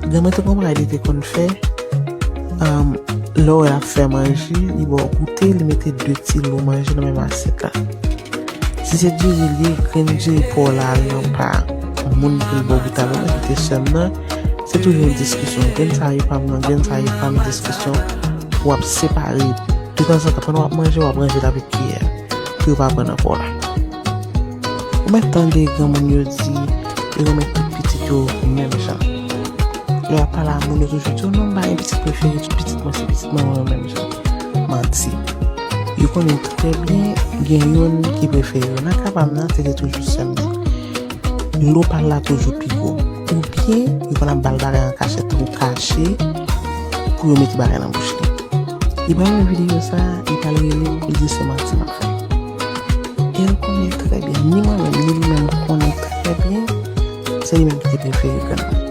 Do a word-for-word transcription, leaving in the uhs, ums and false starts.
Granmè te gon bagay li te konn fè, um, lè w wè l ap fè manje, li ba w goute, li mete de ti lo manje nan menm asyèt la. Si se diri li ye, grenn diri pa w la al nan pa moun pou l ba w goute avè l, mwen kite sè m nan, se toujou yon diskisyon. Grenn sa ye pa m nan, grenn sa ye pa m, diskisyon pou w ap separe. Detanzantan, pandan w ap manje, w ap ranje l avèk kiyè pou yo pa pran nan pa w la. Ou mèt tande granmoun yo di yo renmen tout pitit yo menm jan. Lè y ap pale a moun, yo toujou di, "Oh non, m pa gen pitit prefere, tout pitit mwen se pitit mwen, mwen menm jan." Manti. Yo konnen trè byen gen youn ki prefere yo. Nan ka pa m nan, se te toujou sè m nan. Lo pa l la toujou pi gwo. Oubyen, yo konn ap ba l bagay an kachèt, tankou kache, pou yo mete bagay nan bouch li. Li pa renmen videyo sa, li pral rele m, li di se manti m ap fè. E l konnen trè byen, ni mwen menm, ni li menm konnen trè byen, se li menm ki te prefere grann mwen.